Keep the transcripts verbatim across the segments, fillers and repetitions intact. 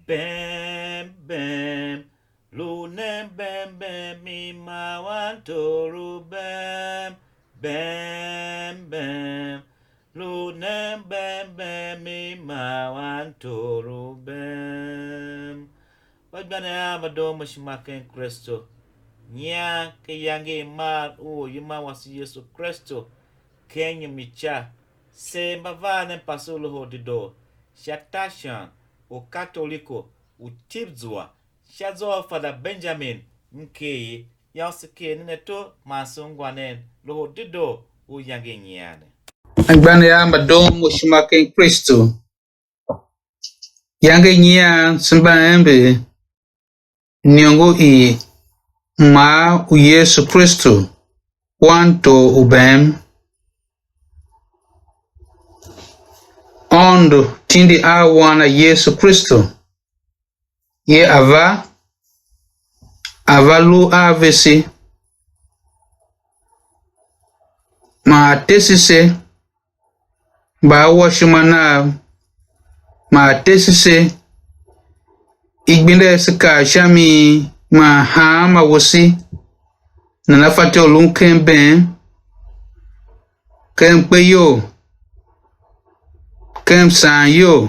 Bem, bem, lu nen bem, bem, i ma wan tor u bem, bem, bem, lu nen bem, bem, i ma wan tor u bem. Mba gbenda a mba doo mo ishima ken Kristu, nyian ken iyange i mar u Oryiman wase Yesu Kristu ken inyom i ca, se mba van nen mpase u Loho u Dedoo sha Tashan u Katoliko u Tibzua, sha zwa u Fada Benjamin Mkei, yô, se ker nen ato man se ungwa nen Loho u Dedoo u iyange i nyian ne. Anmgbianev a mba doo mo ishima ken Kristu, iyange i nyian se mba ember iniongo i mar u Yesu Kristu, Wan tor u bem. Aôndo tindi a Wan na Yesu Kristu, ye a va, a va lu a vese, man a tese se, mba a wa ishima nav, man a tese se, i gbenda se kar sha mi, man hanma wese nana fatyô u lun ken bem, ken mkpeyol, ken msaanyol,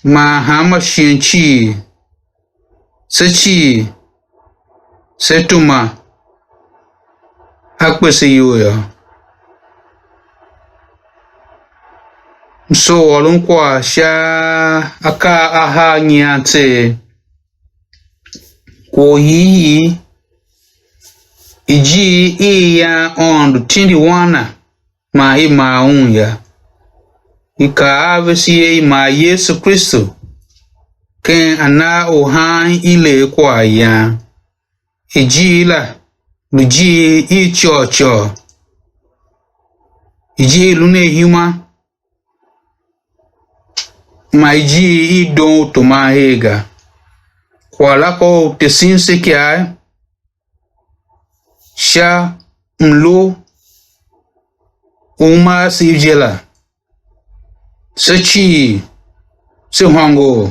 man hanma shighe cii, se cii se tuma a kpese iyol yô. M soo ôron kwagh sha akaa ahar nyian tseegh. Kwagh u hiihii, ijiir i yan Aôndo tindi Wan na man i mar un yô. I kaa a vese ye, i mar Yesu Kristu ken anar u haan i lee kwaghyan. Ijiir la lu ijiir i côghcôghol, ijiir i lun a ihuma, man ijiir i doon u teman her ga. Kwagh la ka u tesen se ikyav sha mlu u uma a Steve je la, se cii se hôngor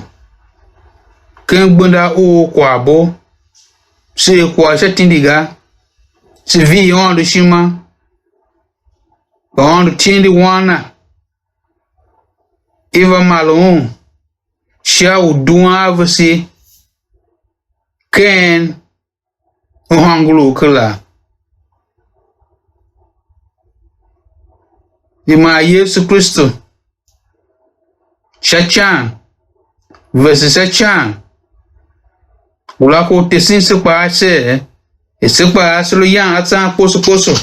ken gbenda u kwaghbo, se er kwagh sha tindi ga, se vihi Aôndo ishima, kpa Aôndo tindi Wan na, i va mare un sha u duen a vese ken uhôngorough kera. I mar Yesu Kristu sha ican, vese sha ican, ngula ku u tesen se kpaa sha er, er se kpaa se lu yan atsan kposo kposo,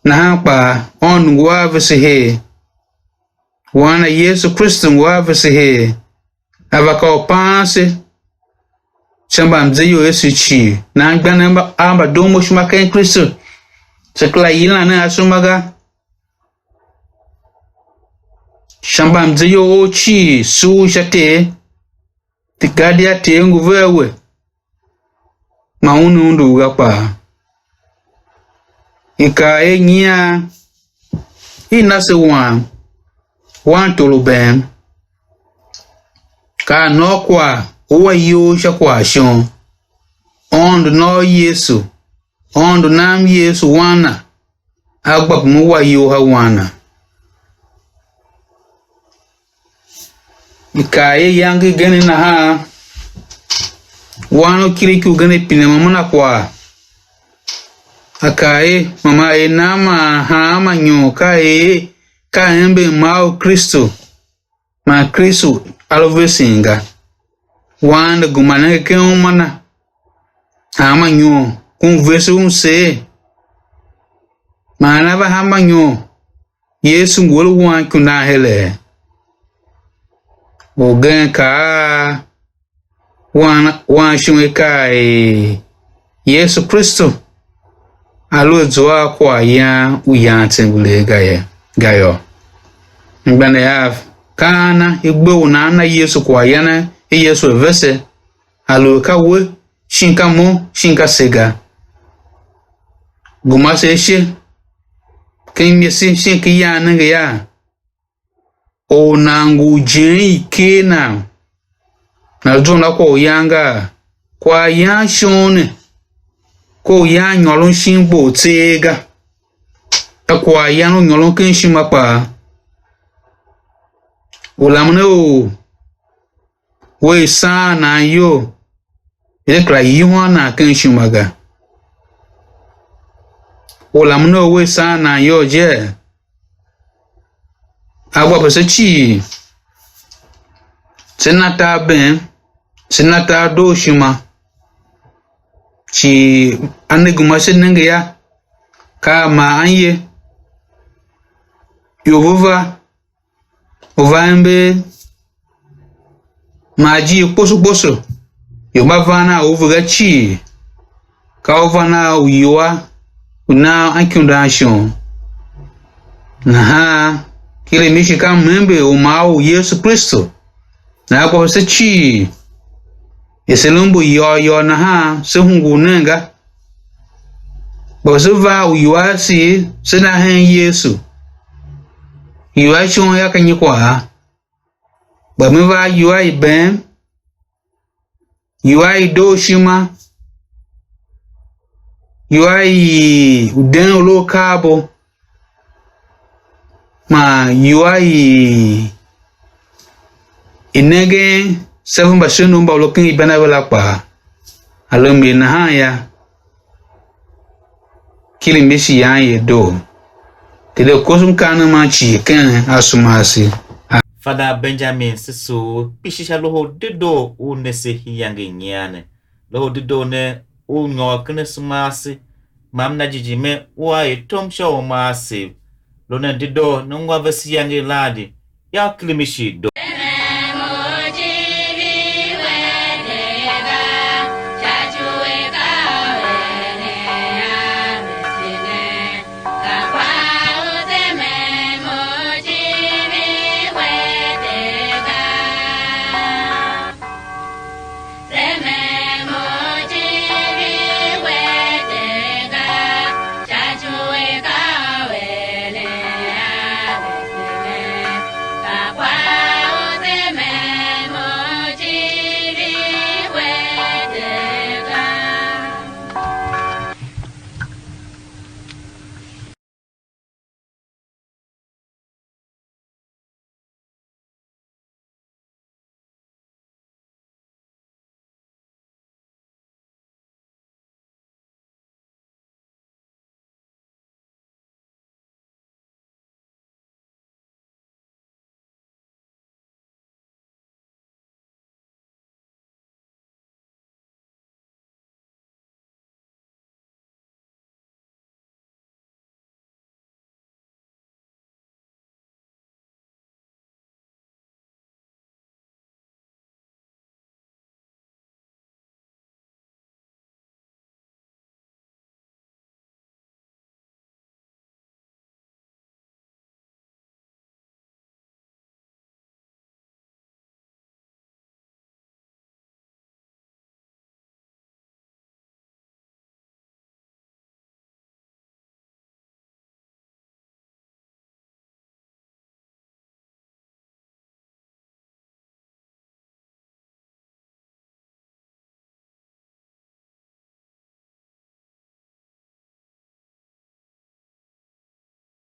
nahan kpaa Aôndo ngu a vese her. Wan na Yesu Kristu ngu a vese her, a va ka u paan se sha mbamzeyol Yesu cii. Nahan anmgbianev mba, a mba doo mo ishima ken Kristu, se kera yilan nen asema ga. Sha mbamzeyol ou cii, sugh sha Ter, gadia Ter ngu vea we, man una undu u ga kpaa. I kaa er, nyian i na se Wan, Wan tor u bem, ka a nôô kwagh u a iyol sha kwaghshon. Aôndo na u Yesu, Aôndo nam Yesu Wan na, a gba bum u wa iyol ha Wan na. I kaa er iyange igen nahan, wan u kiriki ugen a pine mama na kwagh, a kaa er, mama er nan man hanma nyon ka er ka ember mar u Kristu, man Kristu a lu vesen ga. Wan ne gema nenge ken uma na, hanma nyon kun vese un seer, man a va hanma nyon, Yesu ngu a lu wan ikundan heregh. Orgen kaa a wan, wan shon akaa er Yesu Kristu a lu a zua a kwaghyan u yan tsembelee ga ye, ga yô. Anmgbianev av, ka ana i gbe u nan na Yesu kwaghyan i Yesu a vese, a lu ka we, shin ka mo, shin ka se ga. Gema se ashe ken imese shin ken iyan nenge yô, Or nan ngu u jeen i ker nan, nan zua na kwagh u yan gaa? Kwaghyan shon ne, kwagh u yan nyôron shin gbo u tseegh ga, ka kwaghyan u nyôron ken ishima kpaa. U lamen a or, wea saan nan iyol, i de kera yihwan nan ken ishima ga. U lamen a or wea saan nan iyol je, a gba pe se cii, se na tar bem, se na tar dooshima, cii a ne gema se nenge yô, ka a ma an ye, ior ve va, u va ember, man ijiir kposo kposo, ior mba van a u ve ga cii, ka u van a uiwua u nan ankundan shon. Nahan Kilishi ka m-ember u ma u Yesu Kristu, nahan kwase cii, er se lu mbu yôôyôô nahan se hungul nen ga. Kpa se va uiwua ase, se na hen Yesu. Iwua i shon yô, ka nyi kwagh? Kpa me va iwua i bem, iwua i dooshima, iwua i u den u lu a kaabo, man iwua i, i nengen se ve mbasendon mba u lu ken ibanave la kpaa. A lu m er nahan yô, Kilishi yan ye doo. Tile koso mkaanem man cii ken asuma ase. Fada Benjamin, se sugh kpishi sha Loho u Dedoo u ne se iyange i nyian ne. Loho u Dedoo ne u nyôr ken asuma ase, ma m na jighjigh mer u a er tom sha uma asev. Lu nen dedoo, ne ungwa vese iyange i Lahadi, yô, Kilishi i doo.